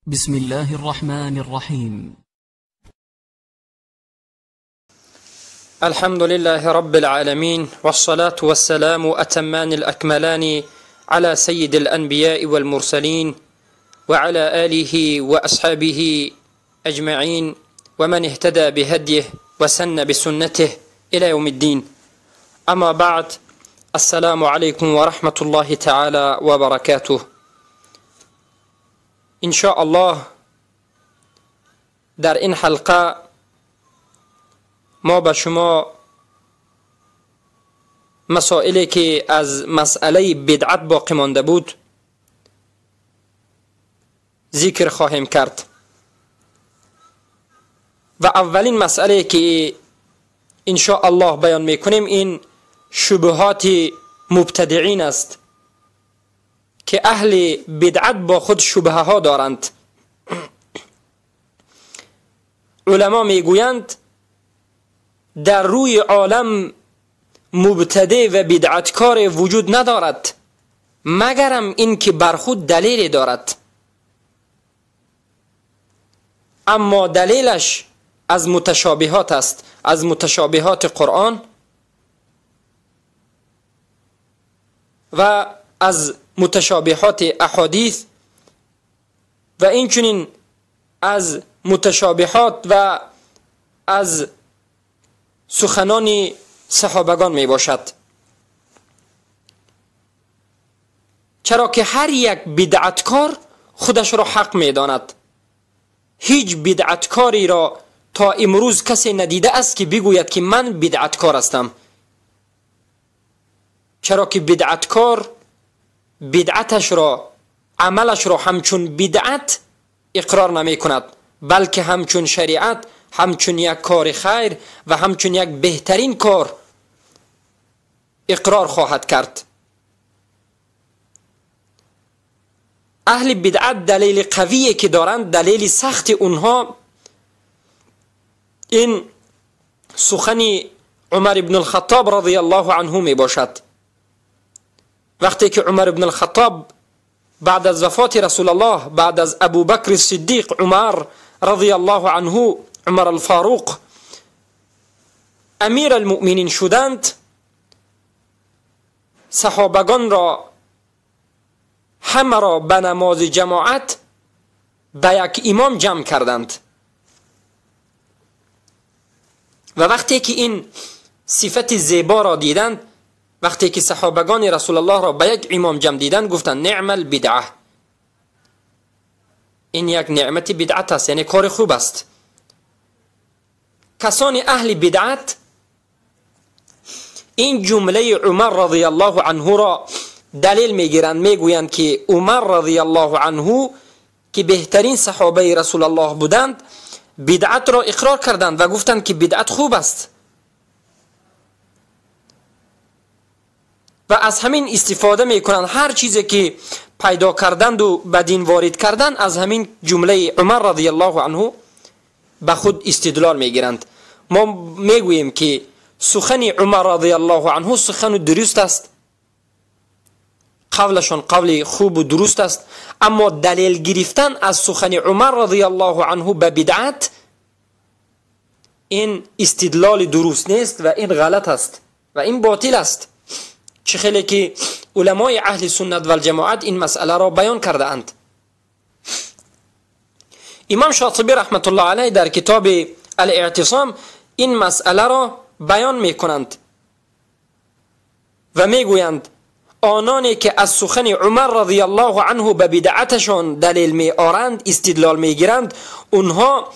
بسم الله الرحمن الرحيم. الحمد لله رب العالمين، والصلاة والسلام أتمان الأكملان على سيد الأنبياء والمرسلين وعلى آله وأصحابه أجمعين ومن اهتدى بهديه وسن بسنته إلى يوم الدين. أما بعد، السلام عليكم ورحمة الله تعالى وبركاته. إن شاء الله در این حلقه ما به شما مسائلی که از مسئله بدعت باقی مانده بود ذکر خواهیم کرد. و اولین مسئله که ان شاء الله بیان میکنیم این شبهات مبتدعین است که اهل بدعت با خود شبهه ها دارند. علما میگویند در روی عالم مبتدع و بدعتکار وجود ندارد مگرم این که بر خود دلیل دارد، اما دلیلش از متشابهات است، از متشابهات قرآن و از متشابهات احادیث و اینچنین از متشابهات و از سخنان صحابگان می باشد. چرا که هر یک بدعتکار خودش را حق می داند. هیچ بدعتکاری را تا امروز کسی ندیده است که بگوید که من بدعتکار هستم، چرا که بدعتکار بدعتش را، عملش را همچون بدعت اقرار نمی کند، بلکه همچون شریعت، همچون یک کار خیر و همچون یک بهترین کار اقرار خواهد کرد. اهل بدعت دلیل قویی که دارند، دلیل سخت اونها این سخن عمر ابن الخطاب رضی الله عنه می باشد. وقتی که عمر ابن الخطاب بعد از وفات رسول الله، بعد از ابوبکر صدیق، عمر رضی الله عنه، عمر الفاروق امیر المؤمنین شدند، صحابگان را همه را به نماز جماعت به یک امام جمع کردند. و وقتی که این صفت زیبا را دیدند، وقتی که صحابگان رسول الله را به یک امام جمع دیدند، گفتند نعم البدعه، این یک نعمت بدعت است، یعنی کار خوب است. کسان اهل بدعت این جمله عمر رضی الله عنه را دلیل میگیرند، میگویند که عمر رضی الله عنه که بهترین صحابه رسول الله بودند، بدعت را اقرار کردند و گفتند که بدعت خوب است و از همین استفاده میکنند. هر چیزی که پیدا کردند و به دین وارد کردند، از همین جمله عمر رضی الله عنه به خود استدلال میگیرند. ما میگوییم که سخن عمر رضی الله عنه سخن درست است، قولشان قول خوب و درست است، اما دلیل گرفتن از سخن عمر رضی الله عنه به بدعت این استدلال درست نیست و این غلط است و این باطل است. چه خیلی که علمای اهل سنت و الجماعت این مسئله را بیان کرده اند. امام شاطبی رحمت الله علیه در کتاب الاعتصام این مسئله را بیان میکنند و میگویند آنانی که از سخن عمر رضی الله عنه به بدعتشان دلیل می آرند، استدلال میگیرند، اونها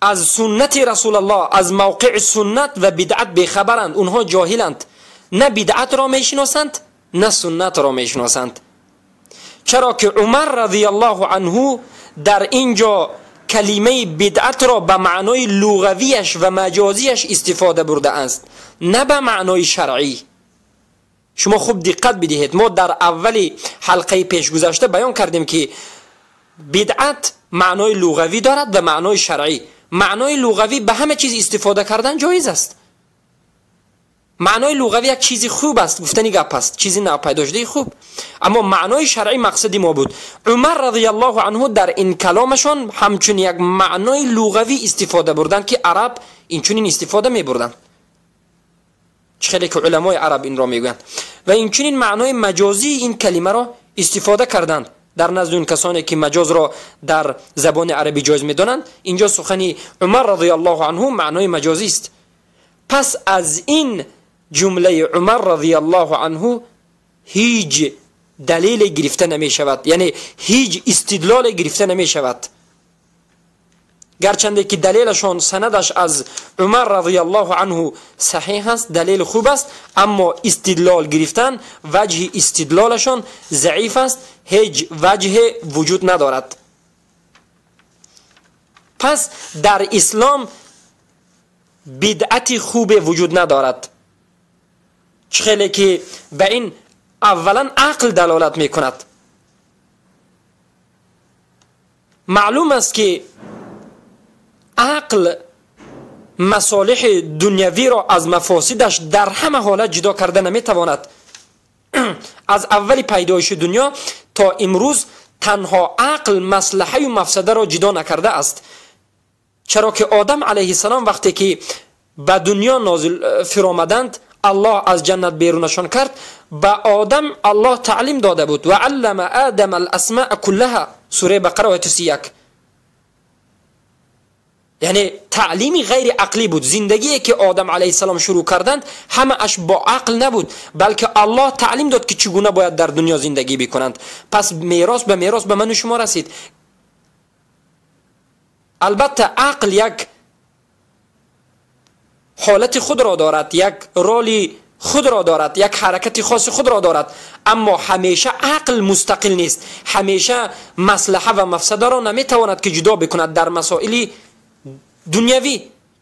از سنت رسول الله، از موقع سنت و بدعت بیخبرند، اونها جاهلند، نه بدعت را میشناسند نه سنت را میشناسند. چرا که عمر رضی الله عنه در اینجا کلمه بدعت را به معنای لغویش و مجازیش استفاده برده است، نه به معنای شرعی. شما خوب دقت بدهید، ما در اول حلقه پیش گذشته بیان کردیم که بدعت معنای لغوی دارد و معنای شرعی. معنای لغوی به همه چیز استفاده کردن جایز است. Маънои луғавӣ як чизи хуб аст, гуфтани гап аст, чизи навпайдо шудаи хуб. Аммо маънои шаръӣ мақсади мо буд. Умар радиаллоҳу анҳу дар ин каломашон ҳамчун як маънои луғавӣ истифода бурданд, ки араб инчунин истифода мебурданд, чӣ хеле ки уламои араб инро мегӯянд. Ва инчунин маънои маҷозии ин калимаро истифода карданд. Дар назди он касоне ки маҷозро дар забони арабӣ ҷоиз медонанд, инҷо сухани Умар радиаллоҳу анҳу маънои маҷозист. Пас аз ин ҷумлаи Умар радиаллоҳу анҳу ҳеҷ далеле гирифта намешавад, яъне ҳеҷ истидлоле гирифта намешавад. Гарчанде ки далелашон санадаш аз Умар радиаллоҳу анҳу саҳиҳ аст, далел хуб аст, аммо истидлол гирифтан, ваҷҳи истидлолашон заиф аст, ҳеҷ ваҷҳе вуҷуд надорад. Пас дар ислом бидъати хубе вуҷуд надорад. Чӣ хеле ки ба ин аввалан ақл далолат мекунад. Маълум аст ки ақл масолиҳи дунявиро аз мафосидаш дар ҳама ҳолат ҷудо карда наметавонад. Аз аввали пайдоиши дунё то имрӯз танҳо ақл маслаҳаю мафсадаро ҷудо накарда аст. Чаро ки Одам алайҳиссалом вақте ки ба дунё нозил фиромаданд, Аллоҳ аз ҷаннат берунашон кард, ба Одам Аллоҳ таълим дода буд. Ва аллама Одама аласмаа куллаҳа, сураи Бақара ояти 31. Яъне таълими ғайри ақлӣ буд. Зиндагие ки Одам алайҳиссалом шурӯъ карданд, ҳамааш бо ақл набуд, балки Аллоҳ таълим дод ки чӣ гуна бояд дар дунё зиндагӣ бикунанд. Пас мерос ба мерос ба ману шумо расид. Албатта ақл як ҳолати худро дорад, як роли худро дорад, як ҳаракати хоси худро дорад, аммо ҳамеша ақл мустақил нест, ҳамеша маслаҳа ва мафсадаро наметавонад ки ҷудо бикунад дар масоили дунявӣ.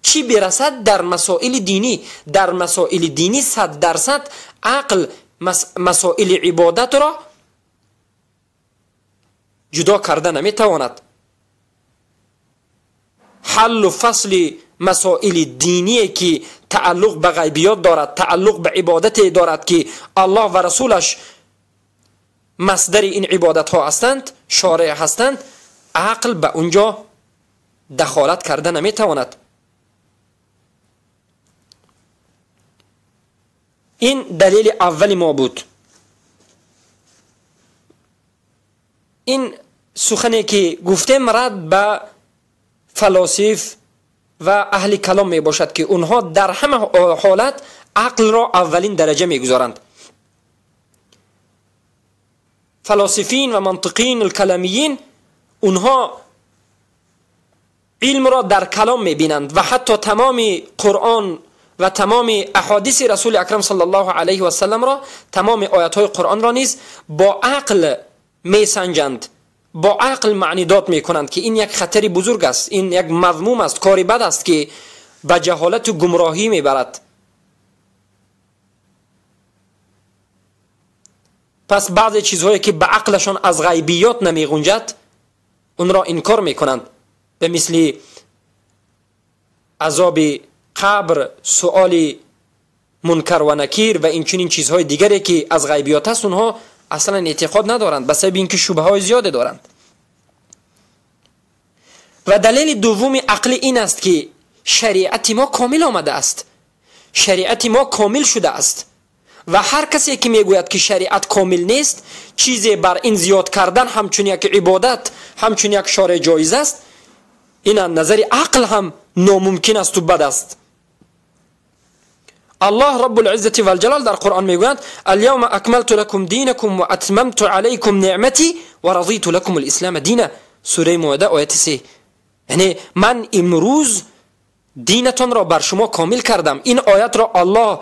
Чӣ бирасад дар масоили динӣ? Дар масоили динӣ 100% ақл масоили ибодатро ҷудо карда наметавонад. Ҳаллу фасли масоили диние ки тааллуқ ба ғайбиёт дорад, тааллуқ ба ибодате дорад ки Аллоҳ ва расулаш масдари ин ибодатҳо ҳастанд, шореъ ҳастанд, ақл ба унҷо дахолат карда наметавонад. Ин далели аввали мо буд. Ин сухане ки гуфтем рад ба фалосиф ва аҳли калом мебошад, ки онҳо дар ҳама ҳолат ақлро аввалин дараҷа мегузоранд. Фалосифин ва мантиқин алкаламиин онҳо илмро дар калом мебинанд ва ҳатто тамоми Қуръон ва тамоми аҳодиси расули акрам саллаллоҳу алайҳи васалламро, тамоми оятҳои Қуръонро низ бо ақл месанҷанд, бо ақл маънидод мекунанд, ки ин як хатари бузург аст, ин як мазмум аст, кори бад аст ки ба ҷаҳолату гумроҳӣ мебарад. Пас баъзе чизҳое ки ба ақлашон аз ғайбиёт намеғунҷад, онро инкор мекунанд, ба мисли азоби қабр, суоли мункар ва накир ва инчунин чизҳои дигаре ки аз ғайбиёт аст, онҳо аслан эътиқод надоранд, ба сабаби ин ки шубҳаҳои зиёде доранд. Ва далели дуввуми ақлӣ ин аст ки шариати мо комил омадааст, шариати мо комил шудааст ва ҳар касе ки мегӯяд ки шариат комил нест, чизе бар ин зиёд кардан ҳамчун як ибодат, ҳамчун як шореъ ҷоиз аст, ин аз назари ақл ҳам номумкин асту бад аст. Аллоҳ раббул иззати валҷалол дар Қуръон мегӯяд: алявма акмалту лакум динакум ва атмамту алайкум неъмати ва разиту лакум алислама дина. Сураи Моида ояти 3. Яъне ман имрӯз динатонро бар шумо комил кардам. Ин оятро Аллоҳ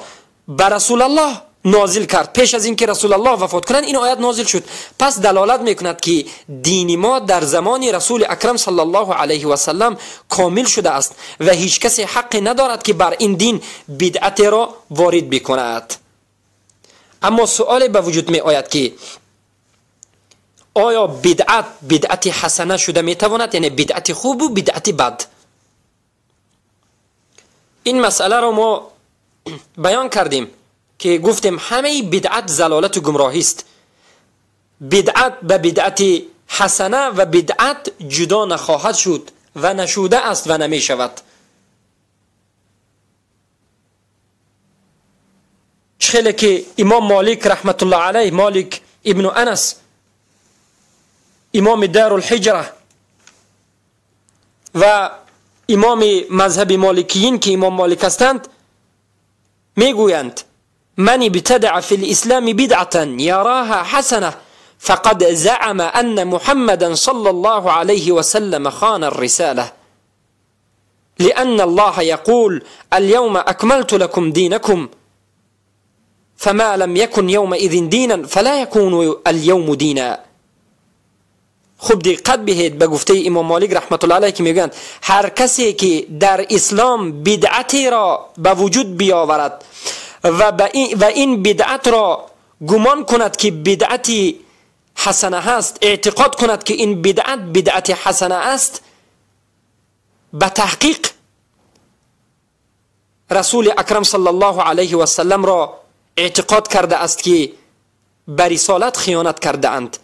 ба Расулаллоҳ нозил кард. Пеш аз ин ки Расулаллоҳ вафот кунанд, ин оят нозил шуд. Пас далолат мекунад ки дини мо дар замони расули акрам саллаллоҳу алайҳи васаллам комил шудааст ва ҳеҷ касе ҳаққе надорад ки бар ин дин бидъатеро ворид бикунад. Аммо суоле ба вуҷуд меояд ки оё бидъат бидъати ҳасана шуда метавонад, яъне бидъати хубу бидъати бад? Ин масъаларо мо بیان کردیم که گفتیم همه بدعت ضلالت و گمراهی است. بدعت به بدعت حسنه و بدعت جدا نخواهد شد و نشوده است و نمی شود. خیلی که امام مالک رحمت الله علیه، مالک ابن انس، امام دار الحجره و امام مذهب مالکیین که امام مالک هستند، میگویند من ابتدع في الإسلام بدعة يراها حسنة فقد زعم أن محمدا صلى الله عليه وسلم خان الرسالة، لأن الله يقول اليوم أكملت لكم دينكم فما لم يكن يومئذ دينا فلا يكون اليوم دينا. خوب دقت بهید به گفته امام مالک رحمت الله علیه که میگویند هر کسی که در اسلام بدعتی را به وجود بیاورد و این بدعت را گمان کند که بدعتی حسنه هست، اعتقاد کند که این بدعت بدعت حسنه است، به تحقیق رسول اکرم صلی الله علیه و سلم را اعتقاد کرده است که به رسالت خیانت کرده اند،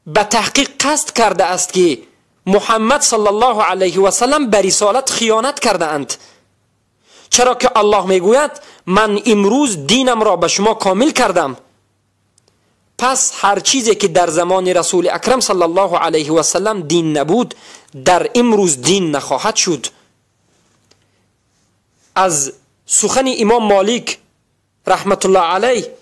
به تحقیق قصد کرده است که محمد صلی الله علیه و سلم به رسالت خیانت کرده اند. چرا که الله میگوید من امروز دینم را به شما کامل کردم. پس هر چیزی که در زمان رسول اکرم صلی الله علیه و سلم دین نبود، در امروز دین نخواهد شد. از سخن امام مالک رحمت الله علیه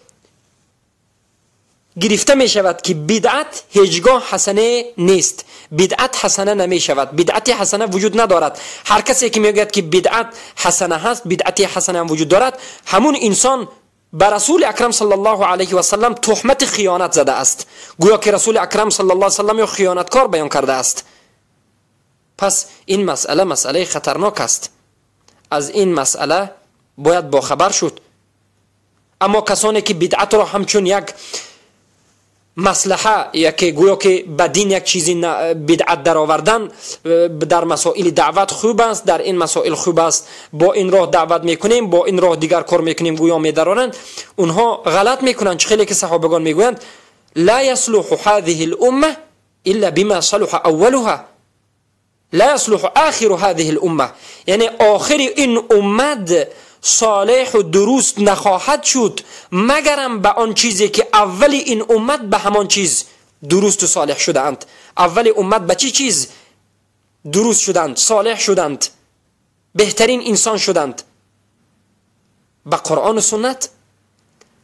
گرفته می شود که بدعت هیچگاه حسنه نیست، بدعت حسنه نمی شود، بدعت حسنه وجود ندارد. هر کسی که میگوید که بدعت حسنه هست، بدعت حسنه هم وجود دارد، همون انسان به رسول اکرم صلی الله علیه و سلم تهمت خیانت زده است، گویا که رسول اکرم صلی الله علیه و سلم یا خیانتکار بیان کرده است. پس این مسئله مسئله خطرناک است، از این مسئله باید با خبر شد. اما کسانی که بدعت را همچون یک مصلحه، یکی گویا که به دین یک چیزی بدعت در آوردن در مسائل دعوت خوب است، در این مسائل خوب است، با این راه دعوت میکنیم، با این راه دیگر کار میکنیم، گویا میدرانند، اونها غلط میکنند. خیلی که صحابگان میگویند لا يصلح هذه الامه الا بما صلح اولها لا يصلح آخر هذه الامه، یعنی آخر این امت صالح و درست نخواهد شد مگرم به آن چیزی که اول این امت به همان چیز درست و صالح شدند. اول امت به چی چیز درست شدند، صالح شدند، بهترین انسان شدند؟ به قرآن و سنت.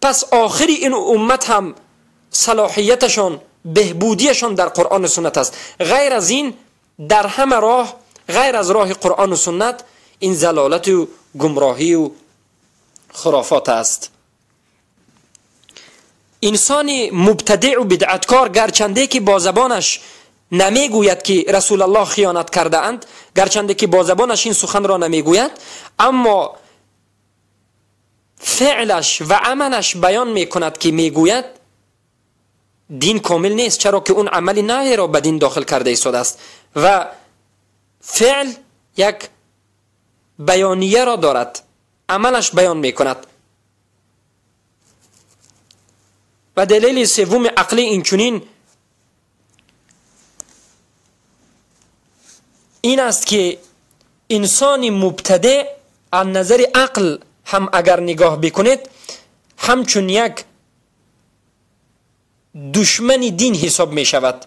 پس آخر این امت هم صلاحیتشان، بهبودیشان در قرآن و سنت است. غیر از این در همه راه، غیر از راه قرآن و سنت، این ضلالت و گمراهی و خرافات است. انسان مبتدع و بدعتکار گرچنده که با زبانش نمیگوید که رسول الله خیانت کرده اند، گرچنده که با زبانش این سخن را نمیگوید، اما فعلش و عملش بیان میکند که میگوید دین کامل نیست، چرا که اون عمل نوی را به دین داخل کرده ایستاده است و فعل یک بیانیه را دارد، عملش بیان میکند. و دلیل سوم عقلی اینچنین این است که انسان مبتدع از نظر عقل هم اگر نگاه بکنید همچون یک دشمن دین حساب می شود.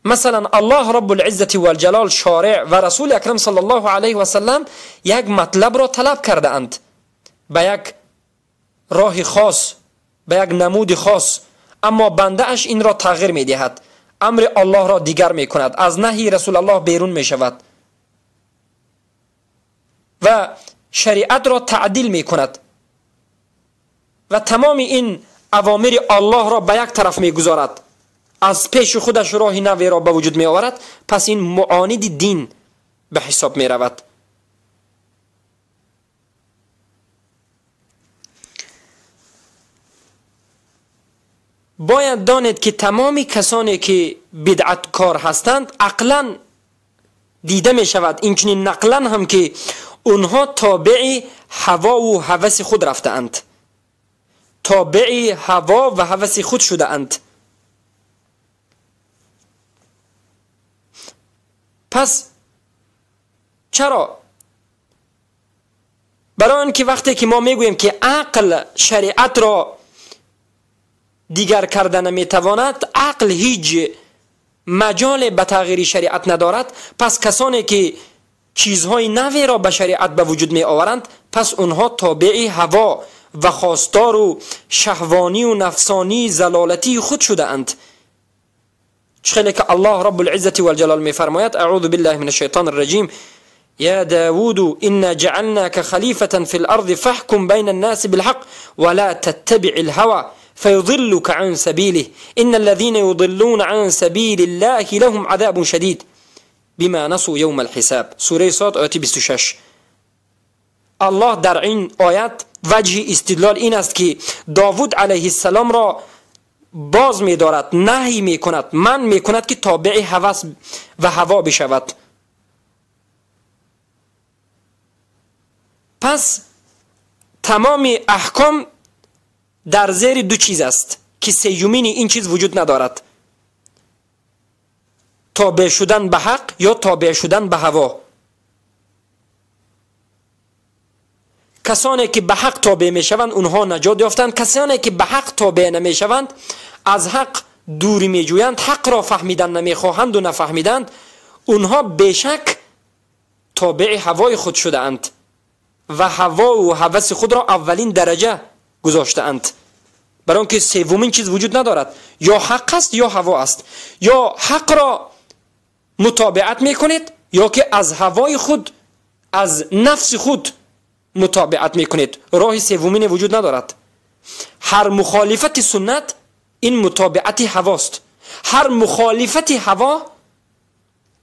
مثلا الله رب العزة والجلال شارع و رسول اکرم صلی الله علیه و سلم یک مطلب را طلب کرده اند به یک راه خاص، به یک نمود خاص، اما بنده اش این را تغییر می دهد، امر الله را دیگر می کند، از نهی رسول الله بیرون می شود و شریعت را تعدیل می کند و تمام این اوامر الله را به یک طرف می گذارد، از پیش خودش راه نوی را به وجود می آورد. پس این معاند دین به حساب می رود. باید دانید که تمام کسانی که بدعت کار هستند عقلا دیده می شود، این چنین نقلا هم که اونها تابع هوا و هوس خود رفته‌اند، تابع هوا و هوس خود شده اند. پس چرا؟ برای آنکه وقتی که ما میگوییم که عقل شریعت را دیگر کرده نمیتواند، عقل هیچ مجال به تغییر شریعت ندارد، پس کسانی که چیزهای نوی را به شریعت به وجود می آورند، پس اونها تابع هوا و خواستار و شهوانی و نفسانی زلالتی خود شده اند. چخیلی که الله رب العزة والجلال می فرماید: اعوذ بالله من الشیطان الرجیم، يا داود إنا جعلناك خليفة في الأرض فاحكم بين الناس بالحق ولا تتبع الهوى فيضلك عن سبيله إن الذين يضلون عن سبيل الله لهم عذاب شديد بما نسوا يوم الحساب. سوره صاد آیه 26. الله در این آیت وجه استدلال این است که داوود علیه السلام را باز می دارد، نهی می کند، من می کند که تابع هوس و هوا بشود. پس تمام احکام در زیر دو چیز است که سیومین این چیز وجود ندارد: تابع شدن به حق یا تابع شدن به هوا. کسانی که به حق تابع می شوند اونها نجات یافتند، کسانی که به حق تابع نمی شوند از حق دوری می جویند، حق را فهمیدن نمی خواهند و نفهمیدند، اونها بیشک تابع هوای خود شده اند و هوا و هوس خود را اولین درجه گذاشته اند. برای آنکه سومین چیز وجود ندارد، یا حق است یا هوا است. یا حق را متابعت میکنید یا که از هوای خود، از نفس خود متابعت میکنید. راه سومین وجود ندارد. هر مخالفت سنت این متابعت هواست، هر مخالفت هوا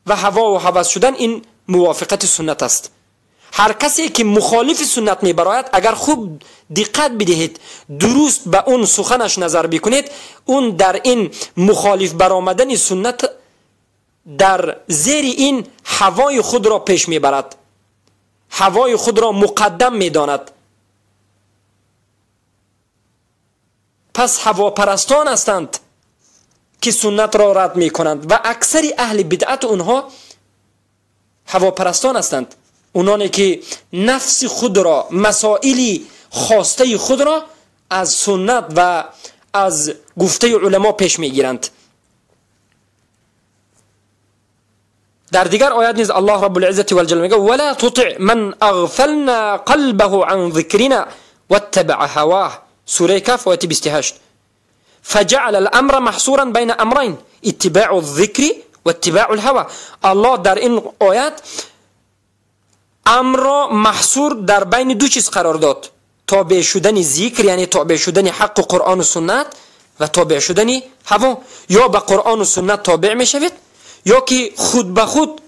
و هوا و هوس شدن این موافقت سنت است. هر کسی که مخالف سنت میبراید، اگر خوب دقت بدهید، درست به اون سخنش نظر بکنید، اون در این مخالف برآمدن سنت در زیر این هوای خود را پیش میبرد، هوای خود را مقدم میداند. پس هواپرستان هستند که سنت را رد میکنند و اکثر اهل بدعت اونها هواپرستان هستند، اونانی که نفس خود را، مسائل خواسته خود را از سنت و از گفته علما پیش میگیرند. در دیگر آیات نیز الله رب العزة والجلال میگه: ولا تطع من اغفلنا قلبه عن ذکرنا واتبع هواه. سوره کهف آیه 28. فجعل الامر محصورا بین امرین، اتباع الذکر و اتباع الهوى. الله در این آیات امر را محصور در بین دو چیز قرار داد: تابع شدن ذکر، یعنی تابع شدن حق و قرآن و سنت، و تابع شدن هوا. یا به قرآن و سنت تابع میشوید یا که خود به خود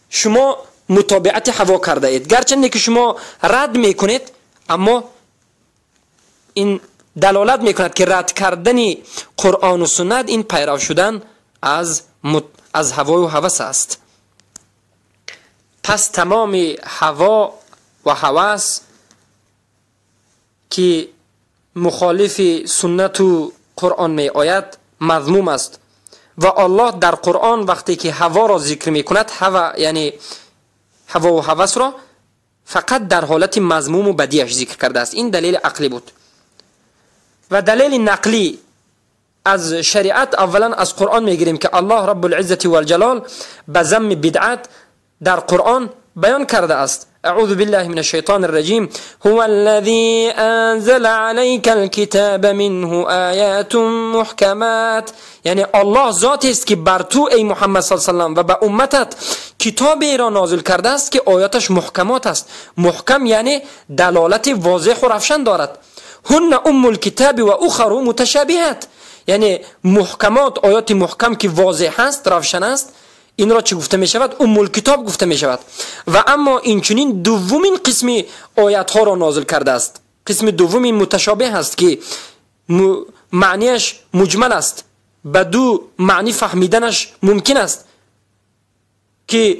شما متابعت هوا کرده اید. گرچه که شما رد میکنید، اما این دلالت میکند که رد کردن قرآن و سنت این پیرو شدن از هوای و هوس است. پس تمام هوا و هوس که مخالف سنت و قرآن می آید مذموم است. و الله در قرآن وقتی که هوا را ذکر می کند، هوا یعنی هوا و هوس را فقط در حالت مذموم و بدیش ذکر کرده است. این دلیل عقلی بود. و دلیل نقلی از شریعت اولا از قرآن میگیریم که الله رب العزة والجلال به ذم بدعت در قرآن بیان کرده است. اعوذ بالله من الشیطان الرجیم. هو الذی انزل علیک الكتاب منه آیات محکمات. یعنی الله ذاتی است که بر تو ای محمد صلی الله علیه و سلم و به امتت کتابی را نازل کرده است که آیاتش محکمات است. محکم یعنی دلالت واضح و روشن دارد. هن ام الکتاب و اخر متشابهات. یعنی محکمات، آیات محکم که واضح است، روشن است، این را چه گفته می شود؟ ام الکتاب گفته می شود. و اما این چنین دومین قسم آیات ها را نازل کرده است. قسم دوم متشابه است که معنیش مجمل است، به دو معنی فهمیدنش ممکن است. که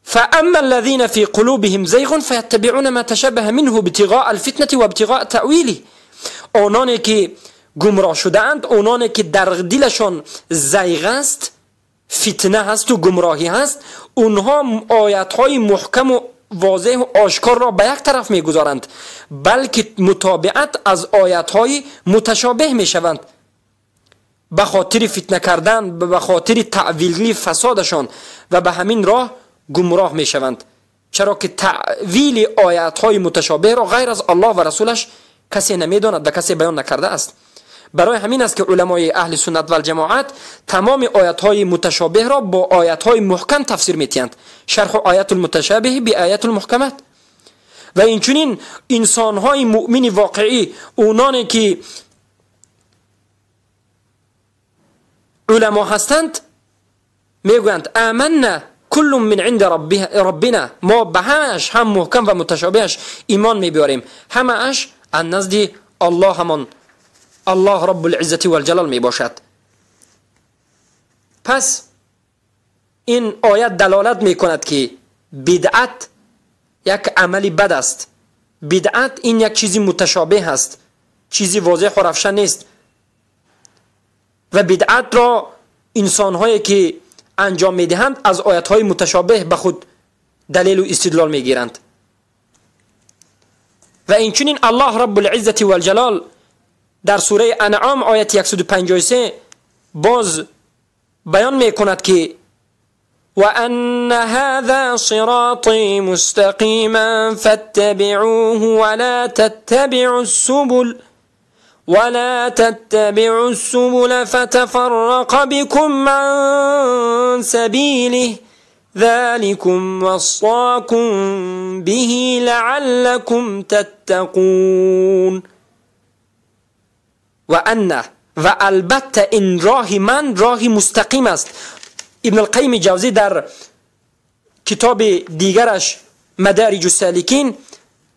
فاما الذين في قلوبهم زيغ فيتبعون ما تشابه منه ابتغاء الفتنة وابتغاء تأویله. آنانی که گمراه شده‌اند، آنانی که در دلشان زیغ است، فتنه هست و گمراهی هست، اونها آیت‌های محکم و واضح و آشکار را به یک طرف میگذارند، بلکه متابعت از آیت‌های متشابه میشوند به خاطر فتنه کردن، به خاطر تأویل فسادشان، و به همین راه گمراه میشوند، چرا که تأویل آیت‌های متشابه را غیر از الله و رسولش کسی نمیداند و کسی بیان نکرده است. برای همین است که علمای اهل سنت و الجماعت تمام آیت‌های متشابه را با آیت‌های محکم تفسیر می‌کنند، شرح آیت المتشابه به آیت المحکمات. و اینچنین انسان‌های مؤمن واقعی، اونانی که علما هستند، میگویند آمنا کل من عند ربنا، ما به همش هم محکم و متشابهش ایمان میبیاریم، همه‌اش از نزد الله، همان الله رب العزة والجلال می باشد. پس این آیت دلالت می کند که بدعت یک عمل بد است. بدعت این یک چیزی متشابه است، چیزی واضح و روشن نیست، و بدعت را انسانهایی که انجام می دهند از آیت‌های متشابه به خود دلیل و استدلال می گیرند. و اینچنین الله رب العزة والجلال در سوره انعام آیت 153 باز بیان میکند که وأن هذا صراطي مستقيما فاتبعوه ولا تتبعوا السبل فتفرق بكم عن سبيله ذلكم وصاكم به لعلكم تتقون. و ان، و البته این راه من راه مستقیم است. ابن القیم جوزی در کتاب دیگرش مدارج السالکین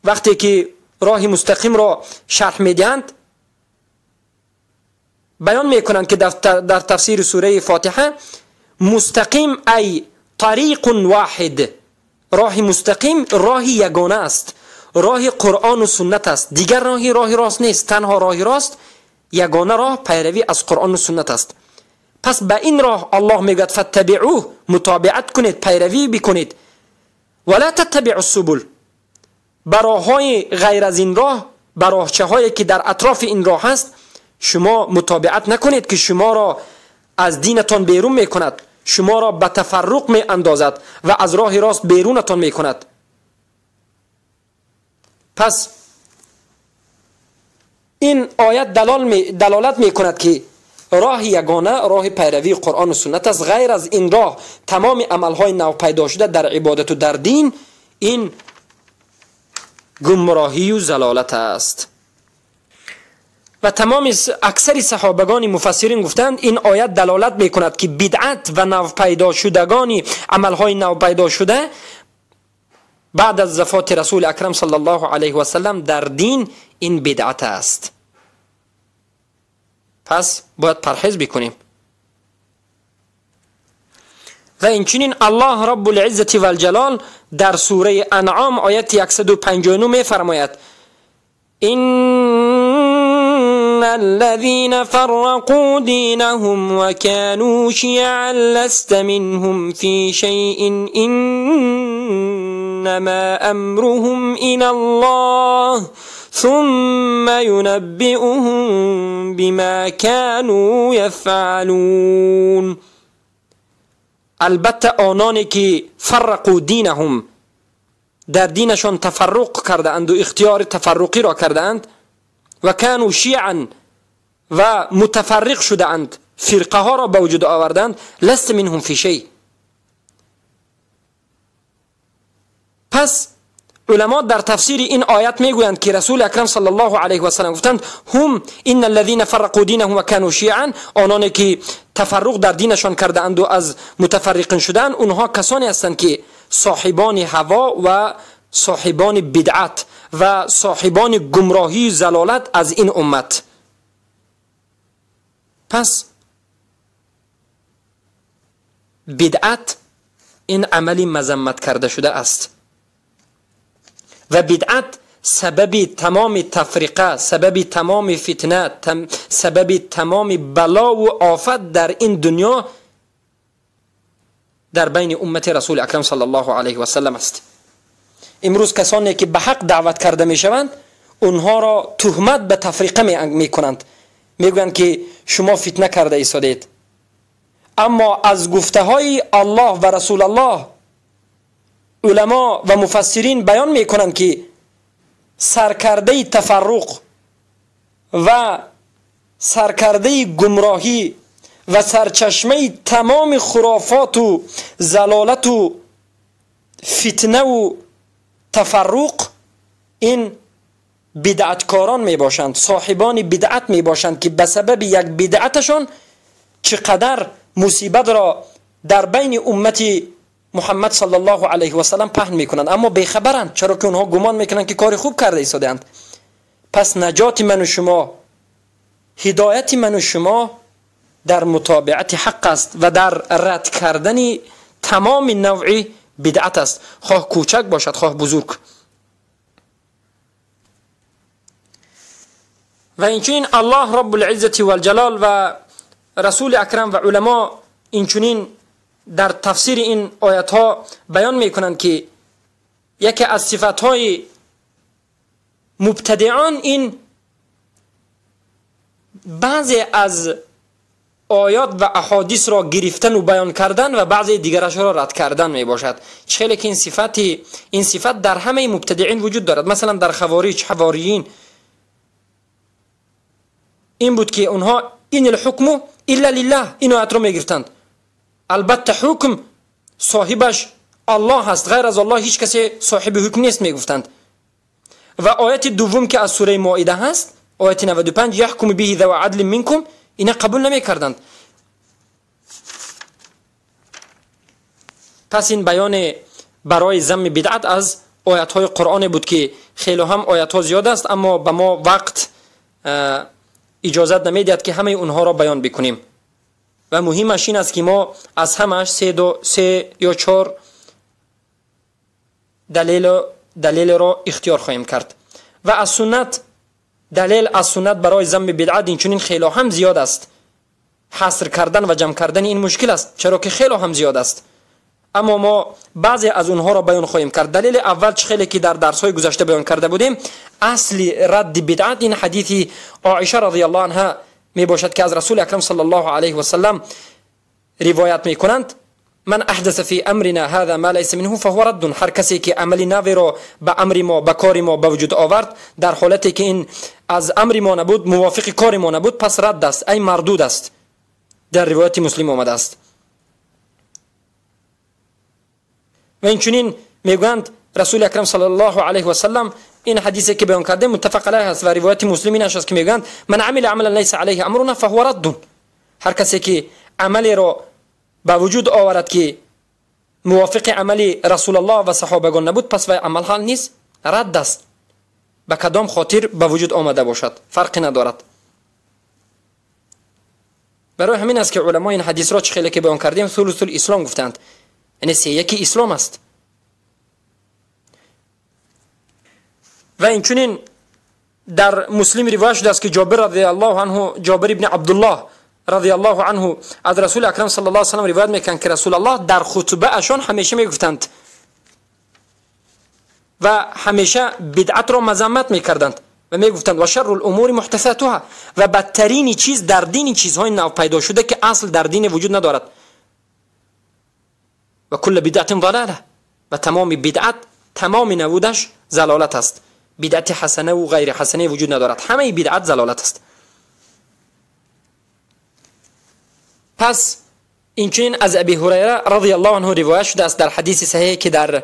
وقتی که راه مستقیم را شرح میدهند بیان میکنند که در تفسیر سوره فاتحه مستقیم ای طریق واحد، راه مستقیم راه یگانه است، راه قرآن و سنت است، دیگر راهی راه راست نیست، تنها راه راست یگانه راه پیروی از قرآن و سنت است. پس به این راه الله میگوید فتبعوه، متابعت کنید، پیروی بکنید، ولا تتبعوا السبل، به راههای غیر از این راه، به راهچه هایی که در اطراف این راه هست شما متابعت نکنید که شما را از دینتان بیرون میکند، شما را به تفرق می اندازد و از راه راست بیرونتان میکند. پس این آیت دلالت میکند که راه یگانه راه پیروی قرآن و سنت است. غیر از این راه تمام عملهای نو پیدا شده در عبادت و در دین این گمراهی و ضلالت است. و تمام اکثر صحابگان مفسرین گفتند این آیت دلالت میکند که بدعت و نو پیدا شدگان عملهای نو پیدا شده بعد از وفات رسول اکرم صلی الله علیه و سلم در دین این بدعت است. پس باید پرهیز بکنیم. و اینچنین الله رب العزة والجلال در سوره انعام آیت 159 می فرماید إن الذين فرقوا دينهم وكانوا شيعا لست منهم في شيء إنما أمرهم إلى الله ثم ينبئهم بما كانوا يفعلون. البته آنانی که فرقوا دینهم، در دینشان تفرق کرده اند و اختیار تفرقی را کرده اند، و کانوا شیعا و متفرق شده اند، فرقه ها را به وجود آوردند، لست منهم فی شیء. پس علما در تفسیر این آیت میگویند که رسول اکرم صلی الله علیه و سلم گفتند هم ان الذين فرقوا دینهم و كانوا شیعا، آنانی که تفرق در دینشان کرده اند و از متفرقین شدن، اونها کسانی هستند که صاحبان هوا و صاحبان بدعت و صاحبان گمراهی ضلالت از این امت. پس بدعت این عملی مذمت کرده شده است. و بدعت سبب تمام تفریقه، سبب تمام فتنه، سبب تمام بلا و آفت در این دنیا در بین امت رسول اکرم صلی الله علیه و سلم است. امروز کسانی که به حق دعوت کرده میشوند اونها را تهمت به تفریقه میکنند، میگویند که شما فتنه کرده ایستادید. اما از گفته های الله و رسول الله علما و مفسرین بیان میکنند که سرکرده تفرق و سرکرده گمراهی و سرچشمه تمام خرافات و زلالت و فتنه و تفرق این بدعتکاران می باشند، صاحبان بدعت می باشند که به سبب یک بدعتشان چقدر مصیبت را در بین امت محمد صلی الله علیه و سلم پهن میکنند، اما بیخبرند، چرا که اونها گمان میکنند که کار خوب کرده ایستاده‌اند. پس نجات من و شما، هدایت من و شما در متابعت حق است و در رد کردن تمام نوع بدعت است، خواه کوچک باشد خواه بزرگ. و اینچنین الله رب العزة والجلال و رسول اکرم و علما اینچنین در تفسیر این آیت ها بیان میکنند که یکی از صفت های مبتدعان این بعضی از آیات و احادیث را گرفتن و بیان کردن و بعضی دیگرش را رد کردن می باشد. چه که این صفت در همه مبتدعین وجود دارد. مثلا در خوارج، حواریین این بود که اونها این الحکم الا لله این آیت را می گرفتند. البته حکم صاحبش الله هست، غیر از الله هیچ کسی صاحب حکم نیست می گفتند. و آیت دوم که از سوره مائده هست، آیت 95، یحکم به ذو عدل منکم، اینا قبول نمی کردند. پس این بیان برای ذم بدعت از آیت های قرآن بود که خیلی هم آیت ها زیاد است، اما به ما وقت اجازت نمیدهد که همه اونها را بیان بکنیم. و مهمش این است که ما از همش سه یا چهار دلیل را اختیار خواهیم کرد. و از سنت، دلیل از سنت برای ذم بدعت اینچنین خیلی هم زیاد است. حصر کردن و جمع کردن این مشکل است، چرا که خیلی هم زیاد است. اما ما بعضی از اونها را بیان خواهیم کرد. دلیل اول چه خیلی که در درس های گذشته بیان کرده بودیم، اصل رد بدعت این حدیث عایشه رضی الله عنها می باشد که از رسول اکرم صلی الله علیه و سلم روایت می کنند: من احدث فی امرنا هذا ما ليس منه فهو رد. هر کسی که عملی نوی را به امر ما، به کار ما به وجود آورد، در حالتی که این از امر ما نبود، موافق کار ما نبود، پس رد است، ای مردود است. در روایت مسلم آمده است. و اینچنین میگویند رسول اکرم صلی الله علیه و سلم، این حدیثی که بیان کرده متفق علیه است و روایت مسلم این است که میگویند من عمل عملا ليس علیه امرنا فهو رد. هر کسی که عملی را به وجود آورد که موافق عمل رسول الله و صحابگان نبود، پس وی عمل حال نیست، رد است. به کدام خاطر به وجود آمده باشد فرقی ندارد. برای همین است که علما این حدیث را چه خیلی که بیان کردیم ثلث الاسلام گفتند، یعنی 3 اسلام است. و اینچنین در مسلم روایت شده است که جابر رضی الله عنه، جابر ابن عبدالله رضی الله عنه از رسول اکرم صلی الله علیه و سلم روایت میکنند که رسول الله در خطبه اشان همیشه میگفتند و همیشه بدعت را مذمت میکردند و میگفتند و شر الامور محدثاتها، و بدترین چیز در دین چیزهای نو پیدا شده که اصل در دین وجود ندارد، و کل بدعت ضلاله، و تمام بدعت تمام نبودش ضلالت است. بدعت حسنه و غیر حسنه وجود ندارد، همه بدعت ضلالت است. پس اینچنین از ابی هریره رضی الله عنه روایت شده است در حدیث صحیح که در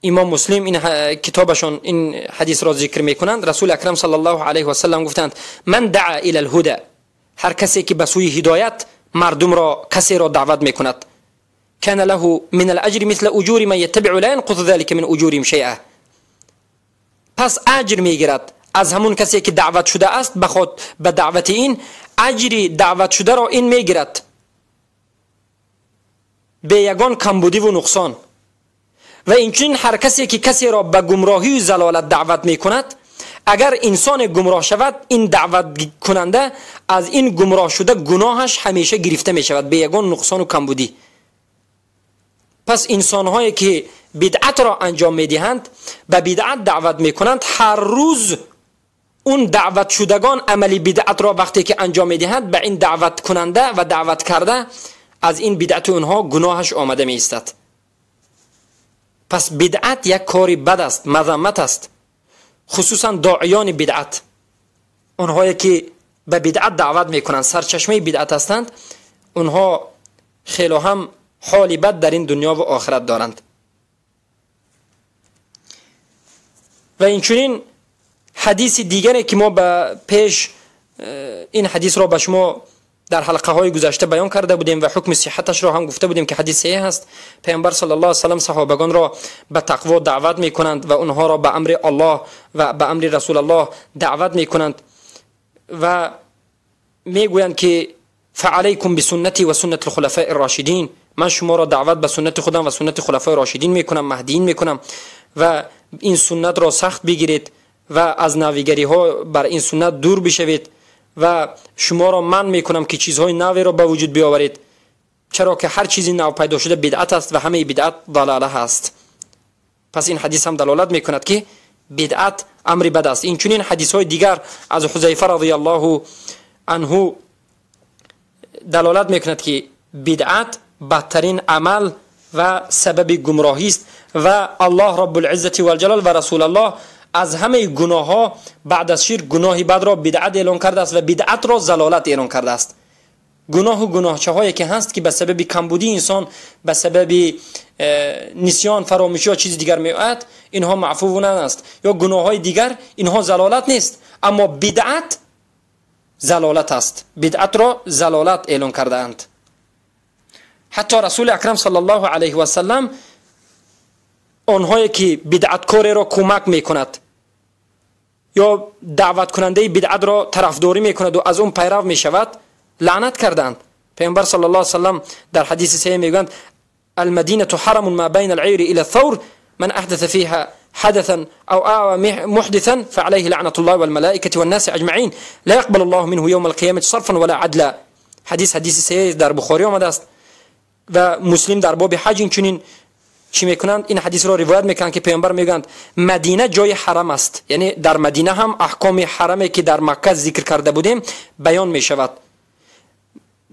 امام مسلم این کتابشون این حدیث را ذکر میکنند، رسول اکرم صلی الله علیه و سلم گفتند من دعا الی الهدى، هر کسی که به سوی هدایت مردم را، کسی را دعوت میکند، كان له من الاجر مثل اجور من يتبع لا ينقص ذلك من اجورهم شيئا، پس اجر میگیرد از همون کسی که دعوت شده است، به خود به دعوت این اجری دعوت شده را این میگیرد به یگان کمبودی و نقصان. و اینچنین هر کسی که کسی را به گمراهی و ضلالت دعوت میکند، اگر انسان گمراه شود، این دعوت کننده از این گمراه شده گناهش همیشه گرفته می شود به یگان نقصان و کمبودی. پس انسانهایی که بدعت را انجام می دهند، به بدعت دعوت می کنند، هر روز اون دعوت شدگان عملی بدعت را وقتی که انجام می دهند، به این دعوت کننده و دعوت کرده از این بدعت اونها گناهش آمده می ایستد. پس بدعت یک کاری بد است، مذمت است، خصوصا داعیان بدعت، اونهایی که به بدعت دعوت میکنند، سرچشمه بدعت هستند، اونها خیلی هم حال بد در این دنیا و آخرت دارند. و اینچنین حدیث دیگری که ما به پیش این حدیث را به شما در حلقه های گذشته بیان کرده بودیم و حکم صحتش را هم گفته بودیم که حدیث صحیح است. پیامبر صلی الله علیه و سلم صحابگان را به تقوا دعوت میکنند و اونها را به امر الله و به امر رسول الله دعوت میکنند و میگویند که فعلیکم بسنتی و سنت الخلفاء الراشدین، من شما را دعوت به سنت خودم و سنت خلفای راشدین میکنم، مهدیین میکنم و این سنت را سخت بگیرید و از نویگری ها بر این سنت دور بشوید و شما را من میکنم که چیزهای نوی را به وجود بیاورید، چرا که هر چیزی نو پیدا شده بدعت است و همه بدعت ضلاله هست. پس این حدیث هم دلالت میکند که بدعت امر بد است. این چنین حدیث های دیگر از حذیفه رضی الله عنه دلالت میکند که بدعت بدترین عمل و سبب گمراهی است و الله رب العزة والجلال و رسول الله از همه گناه ها بعد از شرک گناه بد را بدعت اعلان کرده است و بدعت را ضلالت اعلان کرده است. گناه و گناهچه هایی که هست که به سبب کمبودی انسان، به سبب نسیان، فراموشی یا چیز دیگر می آید، اینها معفو است، یا گناه های دیگر اینها ضلالت نیست، اما بدعت ضلالت است. بدعت را ضلالت اعلان کرده اند. حتی رسول اکرم صلی الله علیه و سلم آنهایی که بدعتکار را کمک میکند یا دعوت کننده بدعت را طرفداری میکند و از اون پیرو میشود لعنت کردند. پیامبر صلی الله علیه و سلم در حدیث صحیح میگویند المدینه حرم ما بین العیر الى الثور من احدث فيها حدثا او آوى محدثا فعليه لعنة الله والملائكة والناس اجمعین لا يقبل الله منه يوم القيامة صرفا ولا عدلا. حدیث صحیح در بخاری آمده است و مسلم در باب حج اینچنین چی میکنند، این حدیث را روایت میکنند که پیامبر میگویند مدینه جای حرم است، یعنی در مدینه هم احکام حرمی که در مکه ذکر کرده بودیم بیان میشود.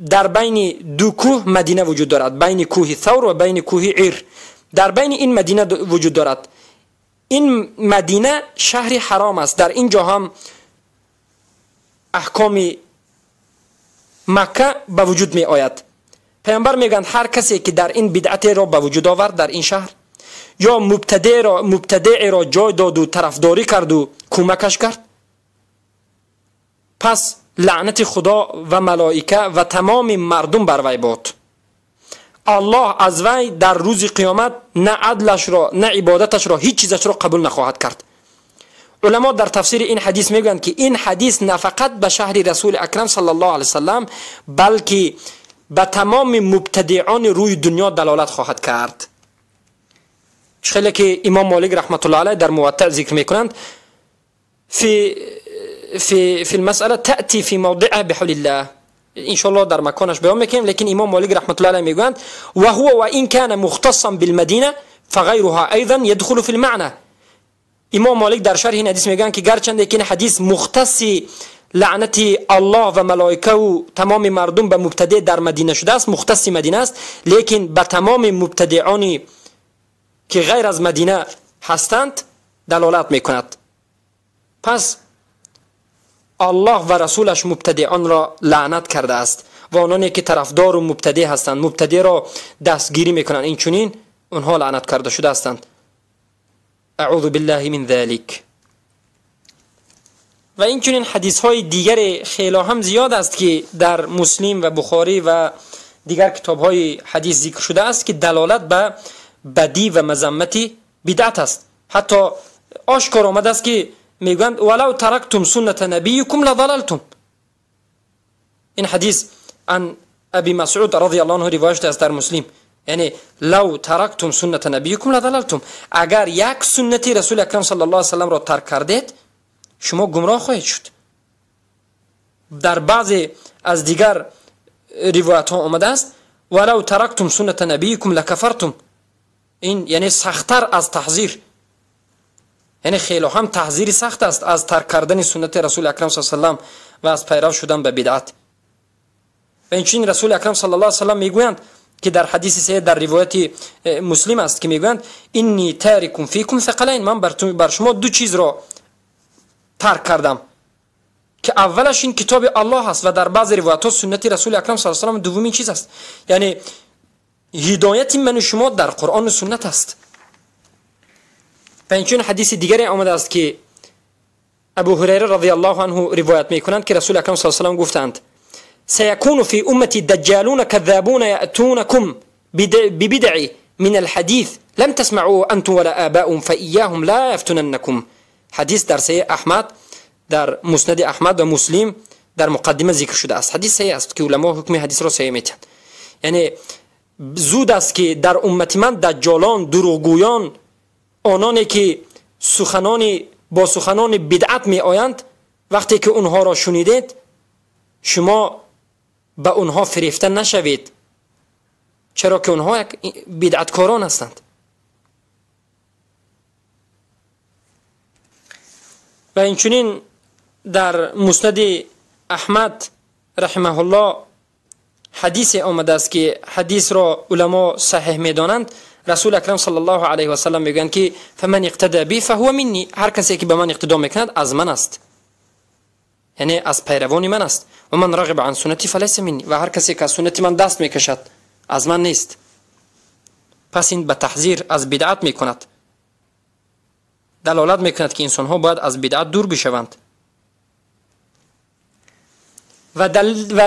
در بین دو کوه مدینه وجود دارد، بین کوه ثور و بین کوه عیر، در بین این مدینه وجود دارد. این مدینه شهر حرام است، در اینجا هم احکام مکه به وجود می آید. پیامبر میگن هر کسی که در این بدعت را به وجود آورد در این شهر، یا مبتدع را جای داد و طرفداری کرد و کمکش کرد، پس لعنت خدا و ملائکه و تمام مردم بر وی باد. الله از وی در روز قیامت نه عدلش را نه عبادتش را هیچ چیزش را قبول نخواهد کرد. علما در تفسیر این حدیث میگویند که این حدیث نه فقط به شهر رسول اکرم صلی الله علیه وسلم بلکه به تمام مبتدعان روی دنیا دلالت خواهد کرد. خیلی که امام مالک رحمت الله علیه در موطأ ذکر میکنند في في في المسألة تأتي في موضعها بحول الله، إن شاء الله در مکانش بیان میکنیم. لیکن امام مالک رحمت الله علیه میگویند وهو وإن كان مختصا بالمدینه فغيرها أيضا يدخل في المعنى. امام مالک در شرح این حدیث میگن که گرچند که این حدیث مختص لعنت الله و ملائکه و تمام مردم به مبتدع در مدینه شده است، مختص مدینه است، لیکن به تمام مبتدعانی که غیر از مدینه هستند دلالت میکند. پس الله و رسولش مبتدعان را لعنت کرده است و آنانی که طرفدار و مبتدع هستند، مبتدع را دستگیری میکنند، این چنین آنها لعنت کرده شده هستند. اعوذ بالله من ذلك. و این چنین حدیث های دیگر خیلی هم زیاد است که در مسلم و بخاری و دیگر کتاب های حدیث ذکر شده است که دلالت به بدی و مذمت بدعت است. حتی آشکار آمده است که میگویند ولو ترکتم سنت نبیکم لضللتم. این حدیث عن ابی مسعود رضی الله عنه روایت است در مسلم، یعنی لو ترکتم سنت نبیکم لضللتم، اگر یک سنتی رسول اکرم صلی الله علیه و سلم را ترک کردید شما گمراه خواهید شد. در بعضی از دیگر روایت ها آمده است ولو ترکتم سنت نبیکم لکفرتم. این یعنی سختتر از تحذیر، یعنی خیلی هم تحذیر سخت است از ترک کردن سنت رسول اکرم صلی الله علیه و سلم و از پیرو شدن به بدعت. و اینچنین رسول اکرم صلی الله علیه و سلم میگویند که در حدیث صحیح در روایت مسلم است که میگویند انی تارک فیکم ثقلین، من بر شما دو چیز را ترک کردم که اولش این کتاب الله است و در بعض روایت ها سنت رسول اکرم صلی الله علیه و سلم دومین چیز است. یعنی هدایت من و شما در قرآن و سنت است. و اینچنین حدیث دیگری آمده است که ابو هریره رضی الله عنه روایت میکنند که رسول اکرم صلی الله علیه و سلم گفتند سيكون في أمتي دجالون كذابون يأتونكم ببدع من الحديث لم تسمعوه أنتم ولا آباؤهم فإياهم لا يفتننكم. حدیث در صحیح احمد، در مسند احمد و مسلم در مقدمه ذکر شده است. حدیث صحیح است که علما حکم حدیث را صحیح میتند. یعنی زود است که در امت من دجالان، دروغگویان، آنانی که سخنان با سخنان بدعت می آیند، وقتی که اونها را شنیدید شما به اونها فریفته نشوید، چرا که اونها یک بدعتکاران هستند. و اینچنین در مسند احمد رحمه الله حدیث آمده است که حدیث را علما صحیح میدانند. رسول اکرم صلی الله علیه و سلم میگویند که فمن اقتدى بی فهو منی، هر کسی که به من اقتدا میکند از من است، یعنی از پیروان من است. و من رغب عن سنتی فلیس منی، و هر کسی که از سنت من دست میکشد از من نیست. پس این به تحذیر از بدعت میکند، دلالت میکند که انسان ها باید از بدعت دور بشوند. و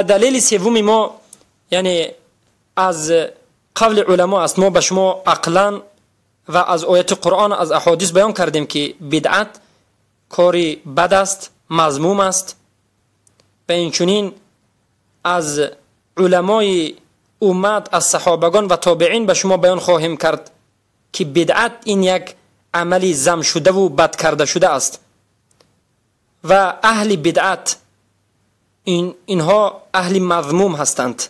دلیل سوم ما یعنی از قول علما است. ما به شما عقلا و از آیت قرآن، از احادیث بیان کردیم که بدعت کاری بد است، مذموم است. و اینچنین از علمای امت، از صحابگان و تابعین به شما بیان خواهیم کرد که بدعت این یک عملی ذم شده و بد کرده شده است و اهل بدعت اینها اهل مذموم هستند.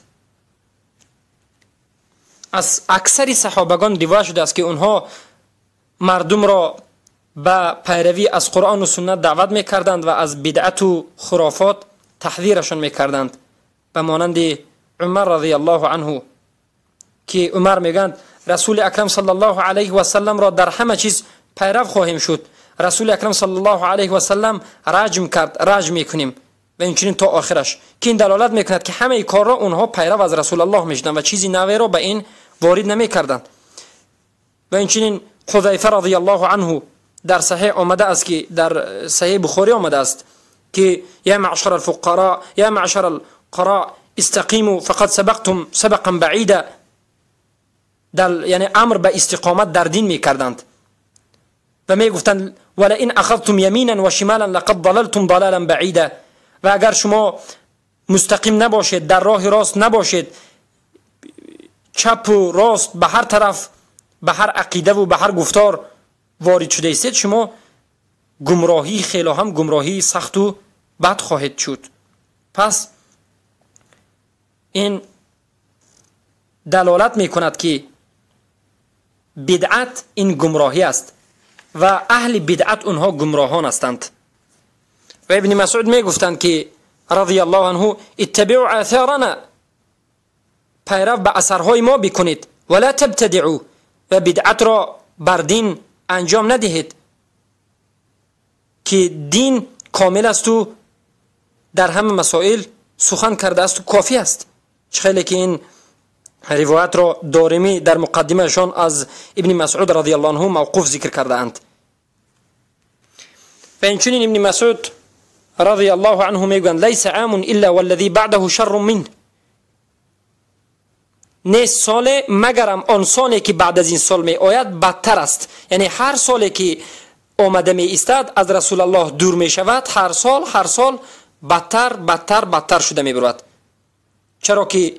از اکثر صحابگان روایت شده است که اونها مردم را به پیروی از قرآن و سنت دعوت میکردند و از بدعت و خرافات تحذیرشان میکردند، به مانند عمر رضی الله عنه که عمر میگند رسول اکرم صلی الله علیه و سلم را در همه چیز پیرو خواهیم شد. رسول اکرم صلی الله علیه و سلم رجم کرد، رجم میکنیم و اینچنین تا آخرش، که این دلالت میکند که همه کار را اونها پیرو از رسول الله میشدند و چیزی نوی را به این وارد نمیکردند. و اینچنین حذیفه رضی الله عنه در صحیح آمده است که در صحیح بخاری آمده است که یا معشر الفقراء یا معشر القراء استقیموا فقد سبقتم سبقا بعیدا، یعنی امر به استقامت در دین میکردند و میگفتند ولئن اخذتم یمینا و شمالا لقد ضللتم ضلالا بعیدا، و اگر شما مستقیم نباشید، در راه راست نباشید، چپ و راست به هر طرف، به هر عقیده و به هر گفتار وارد شده استید، شما گمراهی خیلی هم گمراهی سخت و بد خواهید شد. پس این دلالت میکند که بدعت این گمراهی است و اهل بدعت اونها گمراهان هستند. و ابن مسعود میگفتند که رضی الله عنه اتبعوا آثارنا، پیرو به اثرهای ما بکنید، ولا تبتدعوا، و بدعت را بر دین انجام ندهید که دین کامل است و در همه مسائل سخن کرده است و کافی است. خیلی که این روایت را دارمی در مقدمهشان از ابن مسعود رضی الله عنه موقوف ذکر کرده اند. و اینچنین ابن مسعود رضی الله عنه میگویند لیس عام الا والذی بعده شر منه، نیست سال مگرم آن سالی که بعد از این سال می آید بدتر است. یعنی هر سالی که آمده می ایستد از رسول الله دور می شود، هر سال هر سال بدتر بدتر بدتر شده می برود. چرا که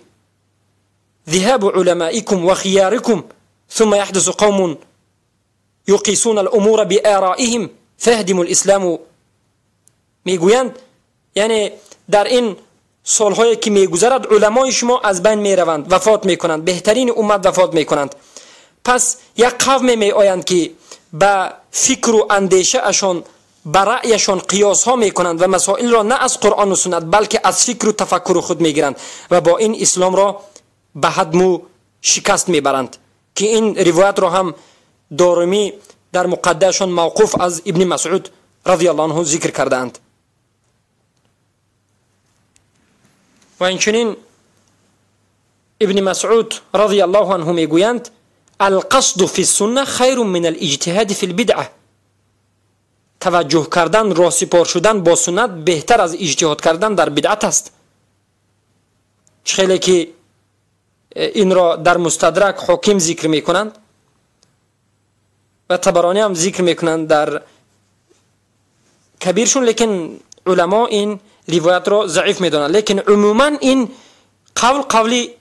ذهاب علمائكم وخياركم ثم يحدث قوم يقيسون الأمور بآرائهم فيهدم الإسلام. میگویند یعنی در این سالهایی که میگذرد علمای شما از بین میروند، وفات میکنند، بهترین امت وفات میکنند. پس یک قوم می آیند که به فکر و اندیشه اشان، به رأیشان قیاس ها میکنند و مسائل را نه از قرآن و سنت بلکه از فکر و تفکر خود میگیرند و با این اسلام را به هدم و شکست میبرند، که این روایت را هم دارمی در مقدهشان موقوف از ابن مسعود رضی الله عنه ذکر کردند. و اینچنین ابن مسعود رضی الله عنه میگویند القصد فی السنه خیر من الاجتهاد فی البدعه. توجه کردن، راسپار شدن با سنت بهتر از اجتهاد کردن در بدعت است. خیلی که این را در مستدرک حاکم ذکر میکنند و طبرانی هم ذکر میکنند در کبیرشون، لیکن علما این روایت را ضعیف میدانند، لیکن عموما این قول قولی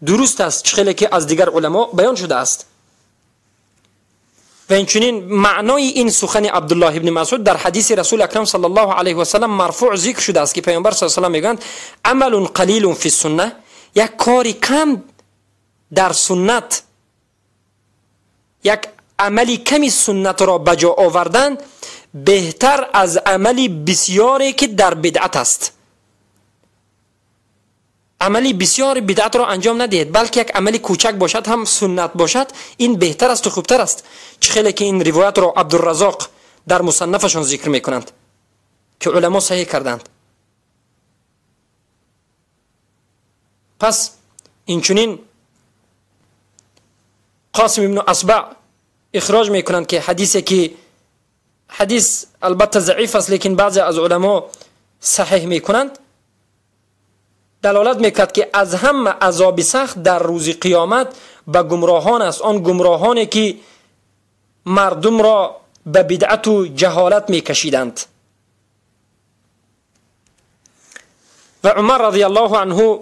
درست است، خیلی که از دیگر علما بیان شده است. و اینچنین معنای این سخن عبدالله ابن مسعود در حدیث رسول اکرم صلی الله علیه و سلم مرفوع ذکر شده است که پیامبر صلی الله علیه و سلم میگویند عمل قلیل فی السنه، یک کاری کم در سنت، یک عملی کمی سنت را بجا آوردن بهتر از عملی بسیاری که در بدعت است. عملی بسیار بدعت را انجام ندهید، بلکه یک عملی کوچک باشد هم سنت باشد، این بهتر است و خوبتر است. چه خیلی که این روایت را عبدالرزاق در مصنفشان ذکر میکنند که علما صحیح کردند. پس اینچنین قاسم ابن اصبع اخراج میکنند که حدیثی که حدیث البته ضعیف است، لیکن بعضی از علما صحیح میکنند، دلالت میکرد که از همه عذاب سخت در روز قیامت به گمراهان است، آن گمراهانی که مردم را به بدعت و جهالت میکشیدند. و عمر رضی الله عنه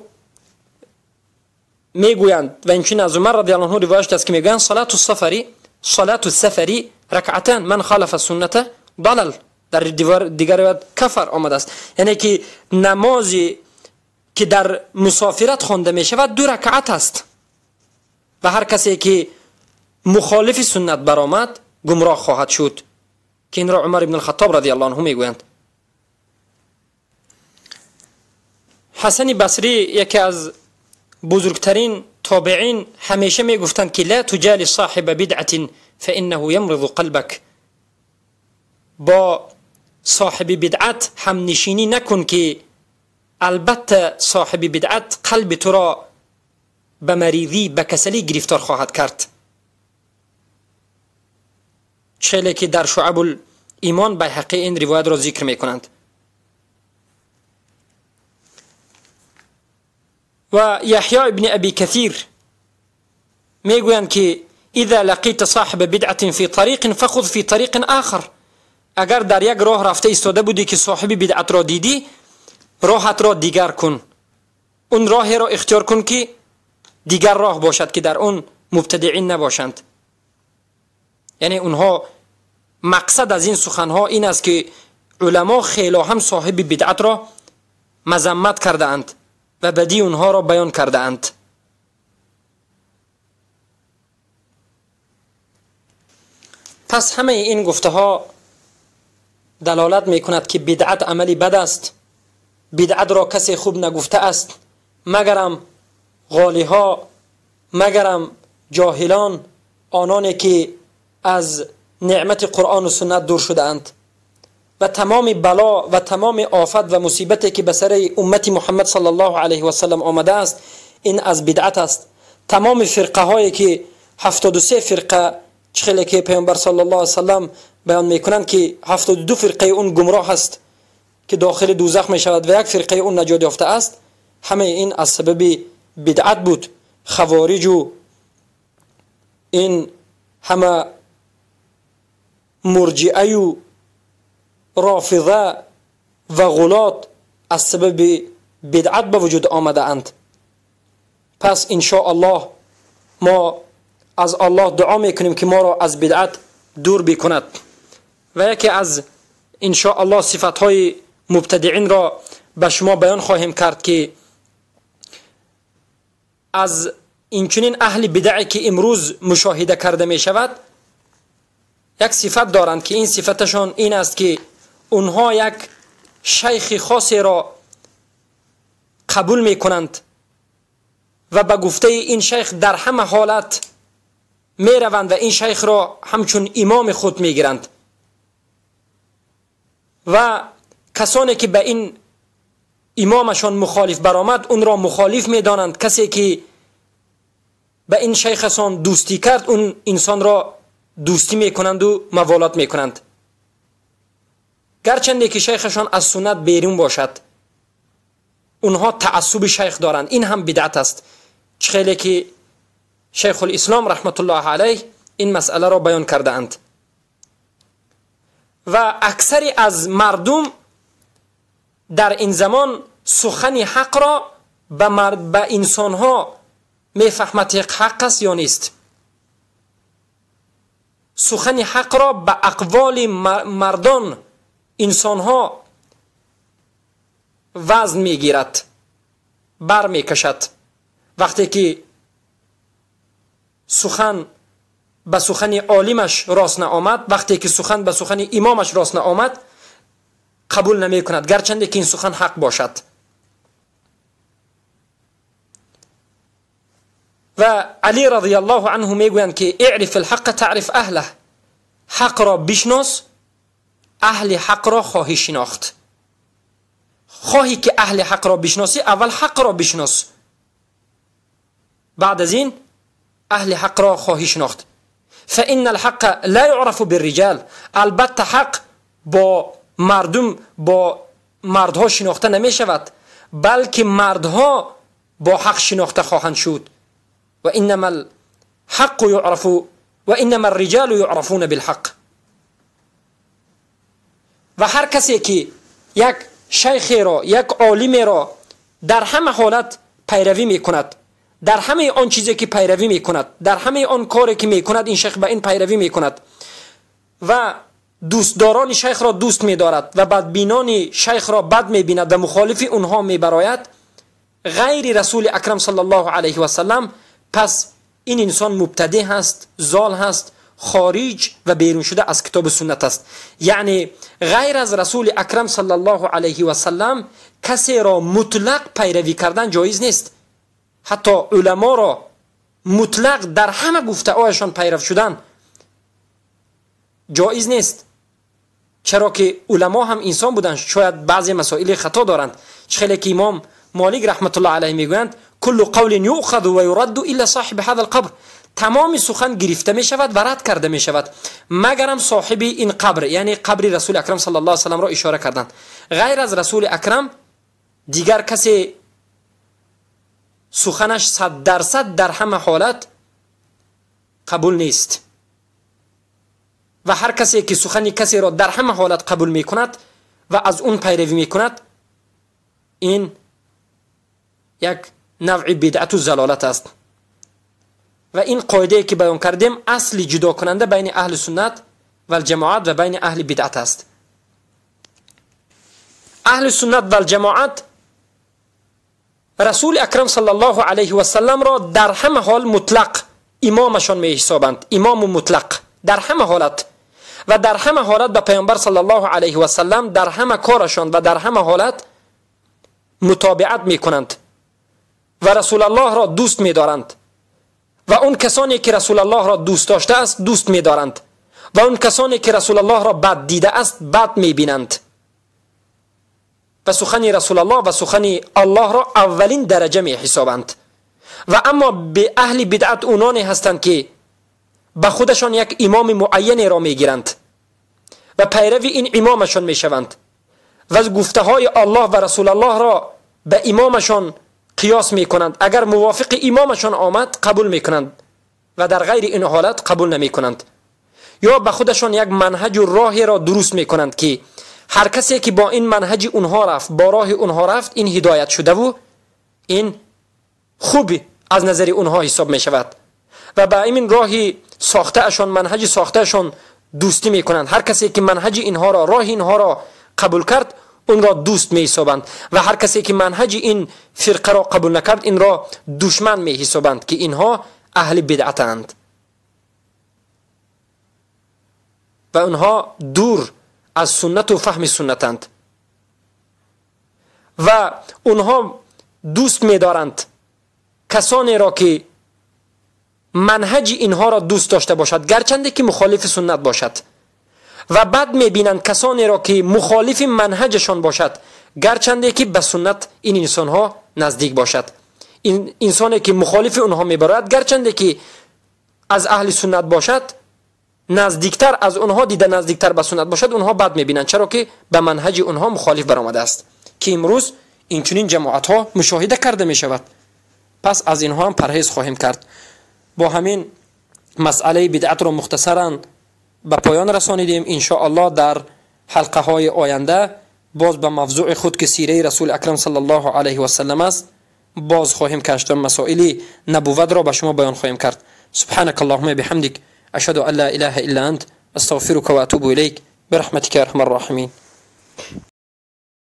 میگویند و اینچنین از عمر رضی الله عنه روایت است که میگویند صلاة السفری رکعتان من خالف السنة ضلل. در دیگر روایت کفر آمده است، یعنی که نمازی که در مسافرت خوانده می شود 2 رکعت است و هر کسی که مخالف سنت برآمد گمراه خواهد شد، که این را عمر ابن الخطاب رضی الله عنه میگویند. حسن بصری یکی از بزرگترین تابعین همیشه میگفتند که لا تجال صاحب بدعت فانه یمرض قلبک، با صاحب بدعت هم نشینی نکن که البته صاحب بدعت قلب تو را به مریضی، به کسلی گرفتار خواهد کرد. چه که در شعب الایمان بیهقی این روایت را ذکر میکنند. و یحیی ابن ابی کثیر میگویند که اذا لقیت صاحب بدعت فی طریق فخذ فی طریق آخر، اگر در یک راه رفته ایستاده بودی که صاحب بدعت را دیدی، راهت را دیگر کن، اون راه را اختیار کن که دیگر راه باشد که در اون مبتدعین نباشند. یعنی اونها مقصد از این سخنها این است که علما خیلی هم صاحب بدعت را مذمت کرده اند و بدی اونها را بیان کرده اند. پس همه این گفته ها دلالت میکند که بدعت عملی بد است، بدعت را کسی خوب نگفته است، مگرم غالی ها، مگرم جاهلان، آنانی که از نعمت قرآن و سنت دور شده اند. و تمام بلا و تمام آفت و مصیبتی که به سر امت محمد صلی الله علیه و سلم آمده است، این از بدعت است. تمام فرقه هایی که 73 فرقه چخیلی که پیامبر صلی الله علیه و سلم بیان میکنند که 72 فرقه اون گمراه است که داخل دوزخ می شود و یک فرقه اون نجات یافته است، همه این از سبب بدعت بود. خوارج و این همه مرجئه و رافضه و غلات از سبب بدعت به وجود آمده اند. پس انشاءالله ما از الله دعا میکنیم که ما را از بدعت دور بکند. و یکی از انشاءالله صفتهای مبتدعین را به شما بیان خواهیم کرد که از اینچنین اهل بدعی که امروز مشاهده کرده می شود یک صفت دارند که این صفتشان این است که اونها یک شیخ خاصی را قبول می کنند و به گفته این شیخ در همه حالت می روند و این شیخ را همچون امام خود می گیرند و کسانی که به این امامشان مخالف برآمد اون را مخالف می دانند. کسی که به این شیخشان دوستی کرد اون انسان را دوستی می کنند و موالات می کنند، گرچنده که شیخشان از سنت بیرون باشد. اونها تعصب شیخ دارند، این هم بدعت است. چخیلی که شیخ الاسلام رحمت الله علیه این مسئله را بیان کرده اند. و اکثری از مردم در این زمان سخن حق را به انسانها میفهمد حق است یا نیست. سخن حق را به اقوال مردان انسانها وزن میگیرد، بر میکشد. وقتی که سخن به سخن عالمش راست نآمد، وقتی که سخن به سخن امامش راست نآمد، قبول نمی کند، گرچنده که این سخن حق باشد. و علی رضی الله عنه میگویند که اعرف الحق تعرف اهله، حق را بشناس، اهل حق را خواهی شناخت. خواهی که اهل حق را بشناسی، اول حق را بشناس، بعد از این اهل حق را خواهی شناخت. فإن الحق لا يعرف بالرجال، البته حق با مردم، با مردها شناخته نمی شود، بلکه مردها با حق شناخته خواهند شد. و انما الحق يعرف و انما الرجال يعرفون بالحق. و هر کسی که یک شیخی را، یک عالمی را در همه حالت پیروی می کند، در همه آن چیزی که پیروی می کند، در همه آن کاری که می کند، این شیخ به این پیروی می کند و دوستداران شیخ را دوست می دارد و بدبینان شیخ را بد می بیند و مخالف اونها می براید، غیر رسول اکرم صلی الله علیه و سلم، پس این انسان مبتدع هست، زال هست، خارج و بیرون شده از کتاب سنت است. یعنی غیر از رسول اکرم صلی الله علیه و سلم کسی را مطلق پیروی کردن جایز نیست. حتی علما را مطلق در همه گفته هایشان پیرو شدن جایز نیست، چرا که علما هم انسان بودند، شاید بعضی مسائل خطا دارند. خیلی که امام مالک رحمت الله علیه میگویند کل قول یؤخذ و یرد الا صاحب هذا القبر، تمام سخن گرفته می شود و رد کرده می شود مگرم صاحب این قبر، یعنی قبر رسول اکرم صلی الله علیه و سلم را اشاره کردند. غیر از رسول اکرم دیگر کسی سخنش 100% در همه حالت قبول نیست و هر کسی که سخن کسی را در همه حالت قبول می کند و از اون پیروی می کند، این یک نوع بدعت و ضلالت است. و این قاعده که بیان کردیم اصل جدا کننده بین اهل سنت و الجماعت و بین اهل بدعت است. اهل سنت و الجماعت رسول اکرم صلی الله علیه و سلم را در همه حال مطلق امامشان می حسابند، امام مطلق در همه حالت و در همه حالت به پیامبر صلی الله علیه و سلم در همه کارشان و در همه حالت متابعت می کنند و رسول الله را دوست می دارند و اون کسانی که رسول الله را دوست داشته است دوست می دارند و اون کسانی که رسول الله را بد دیده است بد می بینند و سخن رسول الله و سخن الله را اولین درجه می حسابند. و اما به اهل بدعت اونانی هستند که به خودشان یک امام معین را می گیرند و پیروی این امامشان می شوند و گفته های الله و رسول الله را به امامشان قیاس می کنند. اگر موافق امامشان آمد قبول می کنند و در غیر این حالت قبول نمی کنند. یا به خودشان یک منهج و راهی را درست می کنند که هر کسی که با این منهج اونها رفت، با راه اونها رفت، این هدایت شده و این خوب از نظر اونها حساب می شود و به این راهی ساخته اشان، منهج ساخته اشان دوستی می کنند. هر کسی که منهج اینها را، راه اینها را قبول کرد، اون را دوست می حسابند و هر کسی که منهج این فرقه را قبول نکرد، این را دشمن می حسابند که اینها اهل بدعتند و اونها دور از سنت و فهم سنتند و اونها دوست می دارند کسانی را که منهج اینها را دوست داشته باشد، گرچنده که مخالف سنت باشد، و بد میبینند کسانی را که مخالف منهجشان باشد، گرچنده که به سنت این انسانها نزدیک باشد. این انسانی که مخالف اونها میبرد، گرچنده که از اهل سنت باشد، نزدیکتر از اونها دیده، نزدیکتر به سنت باشد، اونها بد میبینند، چرا که به منهج اونها مخالف برآمده است که امروز این چنین جماعت ها مشاهده کرده میشود. پس از اینها هم پرهیز خواهیم کرد. با همین مسئله بدعت را مختصرا به پایان رسانیدیم. ان شاء الله در حلقه های آینده باز به موضوع خود که سیره رسول اکرم صلی الله علیه و سلم است باز خواهیم کشت و مسائل نبوت را به شما بیان خواهیم کرد. سبحانك اللهم بحمدك، اشهد ان لا اله الا انت، استغفرك واتوب اليك، برحمتك يا ارحم الراحمين.